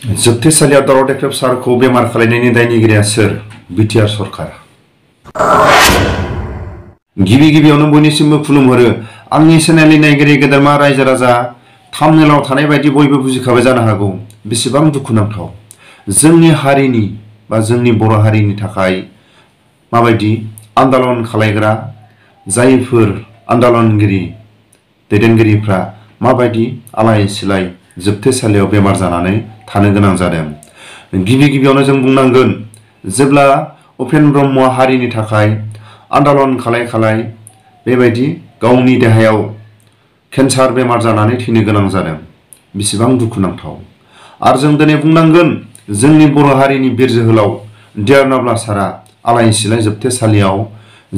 जोबथेसालियाव दावराव देख्रेब सारखौ बेमार खालायनायनि दायनिगिरिया सोर? बिटिआर सरकार। गिबि गिबियावनो बयनिसिमबो खुलुमहरो। आंनि चेनेलनि नायगिरि गेदेरमा रायजो राजा थाम्बनेलाव थानाय बायदि बयबो बुजिखाबाय जानो हागौ बेसेबां दुखुनांथाव जोंनि हारिनि बा जोंनि बर' हारिनि थाखाय माबायदि आन्दालन खालायग्रा जायफोर आन्दालनगिरि दैदेनगिरिफ्रा माबायदि आलाय सिलाय जोबथेसालियाव बेमार जानानै थानो गोनां जादों। गिबि गिबियावनो जों बुंनांगोन जेब्ला उपेन ब्रह्मआ हारिनि थाखाय आन्दालन खालाय बेबायदि गावनि देहायाव केन्सार बेमार जानानै थैनो गोनां जादों बेसेबां दुखुनांथाव। आरो जों दिनै बुंनांगोन जोंनि बर' हारिनि बिर जोहोलाव दार'नाव सारा आलाय सिलाय जोबथेसालियाव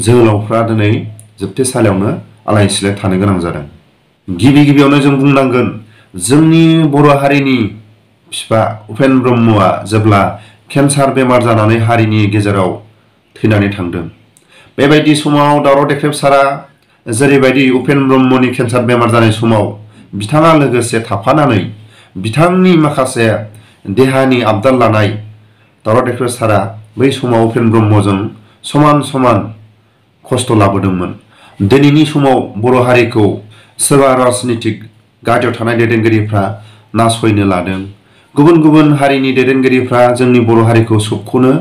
जोहोलावफ्रा दिनै जोबथेसालियावनो आलाय सिलाय थानो गोनां जादों। गिबि गिबियावनो जों बुंनांगोन जोंनि बर' हारिनि बिफा उपेन ब्रह्मआ जेब्ला केन्सार बेमार जानानै हारिनि गेजेराव थैनानै थांदों बेबायदि समाव दावराव देख्रेब सारा जेरैबायदि उपेन ब्रह्मनि केन्सार बेमार जानाय समाव बिथाङा लोगोसे थाफानानै बिथांनि माखासे देहानि आबदाल लानाय दावराव देख्रेब सारा बै समाव उपेन ब्रह्मजों समान समान खस्थ' लाबोदोंमोन। दिनैनि समाव बर' हारिखौ सोरबा राजनितिक गादियाव थानाय दैदेनगिरिफ्रा नासयनो लादों। गुबुन गुबुन हारिनि दैदेनगिरिफ्रा जोंनि बर' हारिखौ सोबख'नो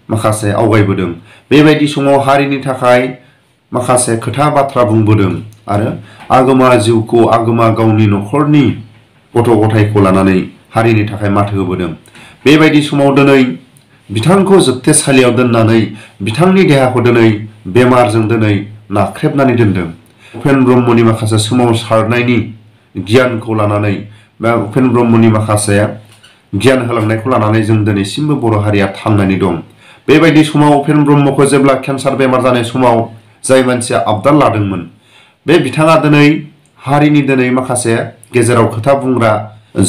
माखासे आवगायबोदों। बेबायदि समाव हारिनि थाखाय माखासे खोथा बाथ्रा बुंबोदों आरो आगोमा जिउखौ आगोमा गावनि न'खरनि गथ' गथायखौ लानानै हारिनि थाखाय माथो होबोदों। बेबायदि समाव दिनै बिथांखौ जोबथेसालियाव दोननानै बिथांनि देहाखौ दिनै बेमारजों दिनै नाख्रेबनानै दोनदों। उपेन ब्रह्मनि माखासे सोमावसारनायनि गियानखौ लानानै बा उपेन ब्रह्मनि माखासे गियान होलांनायखौ लानानै जों दिनैसिमबो बर' हारिया थांनानै दं। बेबायदि समाव उपेन ब्रह्मखौ जेब्ला केन्सार बेमार जानाय समाव जाय मानसिया आबदाल लादोंमोन बे बिथाङा दिनै हारिनि दिनै माखासे गेजेराव खोथा बुंग्रा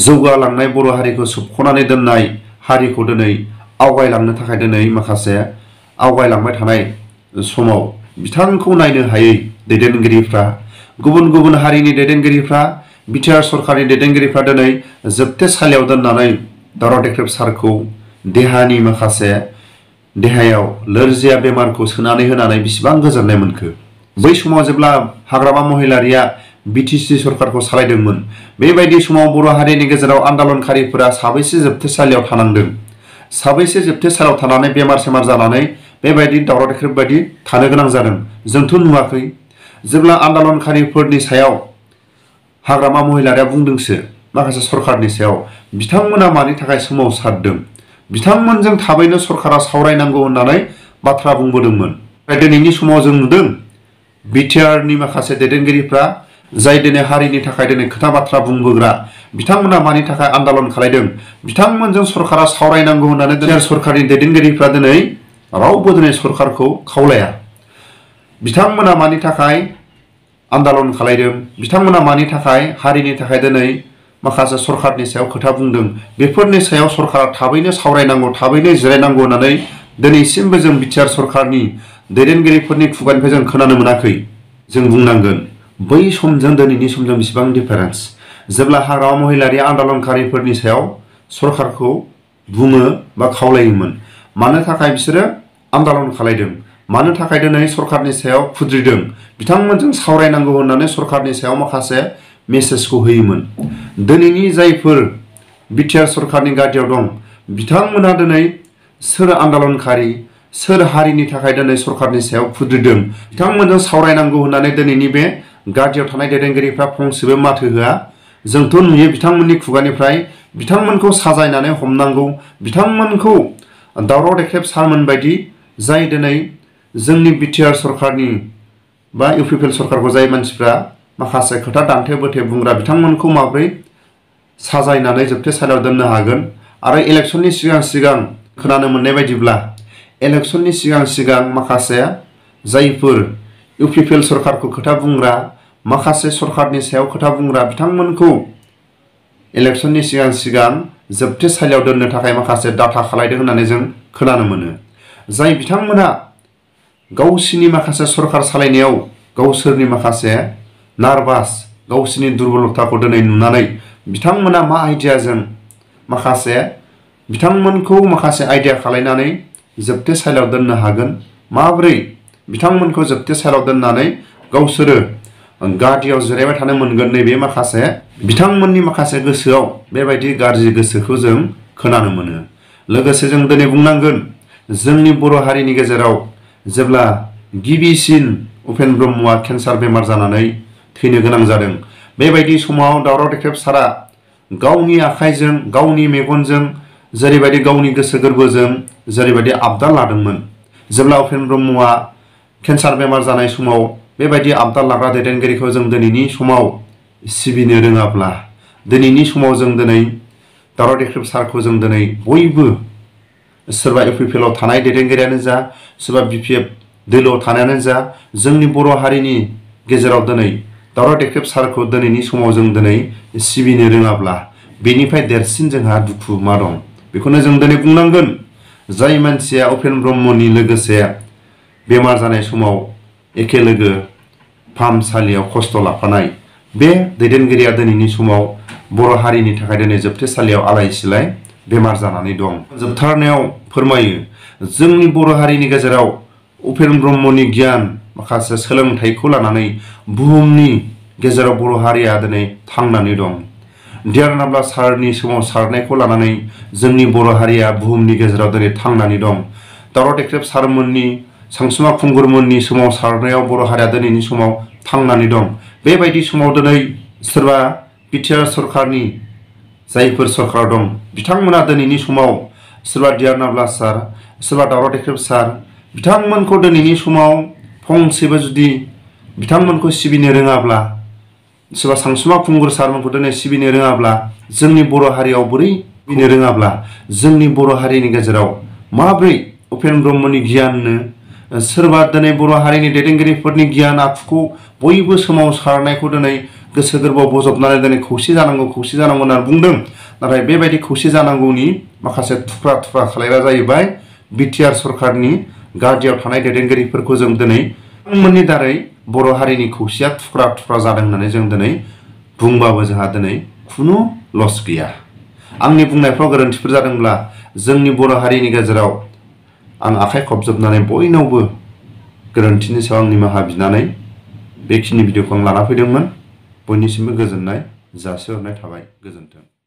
जौगालांनाय बर' हारिखौ सोबख'नानै दोननाय हारिखौ दिनै आवगायलांनो थाखाय दिनै माखासे आवगायलांबाय थानाय समाव बिथांखौ नायनो हायै दैदेनगिरिफ्रा गुबुन गुबुन हारिनि दैदेनगिरिफ्रा बिटिआर सरकारनि दैदेनगिरिफ्रा दिनै जोबथेसालियाव दोननानै दावराव देख्रेब सारखौ देहानि माखासे देहायाव लोरजिया बेमारखौ सोनानै होनानै बेसेबां गोजोननाय मोनखो। बै समाव जेब्ला हाग्रामा महिलारिया बिटिसि सरकारखौ सालायदोंमोन बेबायदि समाव बर' हारिनि गेजेराव आन्दालनकारिफोरा साबैसे जोबथेसालियाव थानांदों साबैसे जोबथेसालियाव थानानै बेमार सेमार जानानै बेबायदि दावराव देख्रेब बायदि थानो गोनां जादों जोंथ' नुवाखै। जेब्ला आन्दालनकारिफोरनि सायाव हाग्रामा महिलारिया बुंदोंसो माखासे सरकारनि सायाव बिथांमोना मानि थाखाय सोमावसारदों बिथांमोनजों थाबैनो सरकारा सावरायनांगौ होननानै बाथ्रा बुंबोदोंमोन। दिनैनि समाव जों नुदों बिटिआरनि माखासे दैदेनगिरिफ्रा जाय दिनै हारिनि थाखाय दिनै खोथा बाथ्रा बुंबोग्रा बिथांमोना मानि थाखाय आन्दालन खालायदों बिथांमोनजों सरकारा सावरायनांगौ होननानै दिनै सरकारनि दैदेनगिरिफ्रा दिनै रावबो दिनै सरकारखौ खावलाया। बिथांमोना मानि थाखाय आन्दालन खालायदों बिथांमोना मानि थाखाय हारिनि थाखाय दिनै माखासे सरकारनि सायाव खोथा बुंदों बेफोरनि सायाव सरकारा थाबैनो सावरायनांगौ थाबैनो जिरायनांगौ होननानै दिनैसिमबो जों बिटिआर सरकारनि दैदेनगिरिफोरनि खुगानिफ्राय जों खोनानो मोनाखै। जों बुंनांगोन बै समजों दिनैनि समजों बेसेबां डिफारेन्स। जेब्ला हाग्रामा महिलारिया आन्दालनकारिफोरनि सायाव सरकारखौ बुङो बा खावलायोमोन मानो थाखाय बिसोरो आन्दालन खालायदों मानो थाखाय दिनै सरकारनि सायाव खुद्रिदों बिथांमोनजों सावरायनांगौ होननानै सरकारनि सायाव माखासे मेसेजखौ होयोमोन। दिनैनि जायफोर बिटिआर सरकारनि गादियाव दं बिथांमोना दिनै सोर आन्दालनकारि सोर हारिनि थाखाय दिनै सरकारनि सायाव खुद्रिदों बिथांमोनजों सावरायनांगौ होननानै दिनैनि बे गादियाव थानाय दैदेनगिरिफ्रा फंसेबो माथो होआ। जोंथ' नुयो बिथांमोननि खुगानिफ्राय बिथांमोनखौ साजायनानै हमनांगौ बिथांमोनखौ दावराव देख्रेब सारमोन बायदि जाय दिनै जोंनि बिटिआर सरकारनि बा इउपिपिएल सरकारखौ जाय मानसिफ्रा माखासे खोथा दान्थे बोथे बुंग्रा बिथांमोनखौ माब्रै साजायनानै जोबथेसालियाव दोननो हागोन। आरो इलेक्सननि सिगां सिगां खोनानो मोननाय बायदिब्ला इलेक्सननि सिगां सिगां माखासे जायफोर इउपिपिएल सरकारखौ खोथा बुंग्रा माखासे सरकारनि सायाव खोथा बुंग्रा बिथांमोनखौ इलेक्सननि सिगां सिगां जोबथेसालियाव दोननो थाखाय माखासे डाटा खालायदों होननानै जों खोनानो मोनो। जाय बिथांमोना गावसिनि माखासे सरकार सालायनायाव गावसोरनि माखासे नार्भास गावसिनि दुर्बलताखौ दिनै नुनानै बिथांमोना मा आइडियाजों माखासे बिथांमोनखौ माखासे आइडिया खालायनानै जोबथेसालियाव दोननो हागोन, माबोरै बिथांमोनखौ जोबथेसालियाव दोननानै गावसोरो गादियाव जिरायबाय थानो मोनगोन, नैबे माखासे बिथांमोननि माखासे गोसोआव बेबायदि गाज्रि गोसोखौ जों खोनानो मोनो। लोगोसे जों दिनै बुंनांगोन जोंनि बर' हारिनि गेजेराव जेब्ला गिबिसिन उपेन ब्रह्मआ केन्सार बेमार जानानै थैनो गोनां जादों, बेबायदि समाव दावराव देख्रेब सारा गावनि आखाइजों गावनि मेगनजों जेरैबायदि गावनि गोसो गोरबोजों जेरैबायदि आबदाल लादोंमोन, जेब्ला उपेन ब्रह्मआ केन्सार बेमार जानाय समाव बेबायदि आबदाल लाग्रा दैदेनगिरिखौ जों दिनैनि समाव सिबिनो रोङाब्ला, दिनैनि समाव जों दिनै दावराव देख्रेब सारखौ जों दिनै बयबो सोरबा इउपिपिएलआव थानाय दैदेनगिरियानो जा, सोरबा बिपिएफ दोलोआव थानायानो जा, जोंनि बर' हारिनि गेजेराव दिनै दावराव देख्रेब सारखौ दिनैनि समाव जों दिनै सिबिनो रोङाब्ला बेनिफ्राय देरसिन जोंहा दुखु मा दं? बेखौनो जों दिनै बुंनांगोन। जाय मानसिया उपेन ब्रह्मनि लोगोसे बेमार जानाय समाव एखे लोगो फाहामसालियाव खस्थ' लाफानाय बे दैदेनगिरिया दिनैनि समाव बर' हारिनि थाखाय दिनै जोबथेसालियाव आलाय सिलाय बेमार जानानै दं। जोबथारनायाव फोरमायो जोंनि बर' हारिनि गेजेराव उपेन ब्रह्मनि गियान माखासे सोलोंथाइखौ लानानै बुहुमनि गेजेराव बर' हारिया दिनै थांनानै दं। दार'नाव सारनि सोमावसारनायखौ लानानै जोंनि बर' हारिया बुहुमनि गेजेराव दिनै थांनानै दं। दावराव देख्रेब सारमोननि, सानसुमा खुंगुरमोननि सोमावसारनायाव बर' हारिया दिनैनि समाव थांनानै दं। बेबायदि समाव दिनै सोरबा बिटिआर सरकारनि जायफोर सरकार दं बिथांमोना दिनैनि समाव सोरबा दार'नाव सार, सोरबा दावराव देख्रेब सार, बिथांमोनखौ दिनैनि समाव फंसेबो जुदि बिथांमोनखौ सिबिनो रोङाब्ला, सोरबा सानसुमा खुंगुर सारमोनखौ दिनै सिबिनो रोङाब्ला, जोंनि बर' हारियाव बोरै सिबिनो रोङाब्ला जोंनि बर' हारिनि गेजेराव माब्रै उपेन ब्रह्मनि गियाननो सोरबा दिनै बर' हारिनि दैदेनगिरिफोरनि गियान आखुखौ बयबो सोमावसारनायखौ दिनै गोसो गोरबोआव बजबनानै दिनै खौसे जानांगौ होननानै बुंदों। नाथाय बेबायदि खौसे जानांगौनि माखासे थुख्रा थुख्रा खालायग्रा जाहैबाय बिटिआर सरकारनि गादियाव थानाय दैदेनगिरिफोरखौ जों दिनै बिथांमोननि दारै बर' हारिनि खौसेया थुख्रा थुख्रा जादों होननानै जों दिनै बुंबाबो जोंहा दिनै खुनु लस गैया। आंनि बुंनायफ्राव गोरोन्थिफोर जादोंब्ला जोंनि बर' हारिनि गेजेराव आं आखाइ खबजोबनानै बयनावबो गोरोन्थिनि सायाव आं निमाहा बिनानै बेखिनि भिडिअखौ आं लाना फैदोंमोन। बयनिसिमबो गोजोननाय जासिहरनाय थाबाय। गोजोन्थों।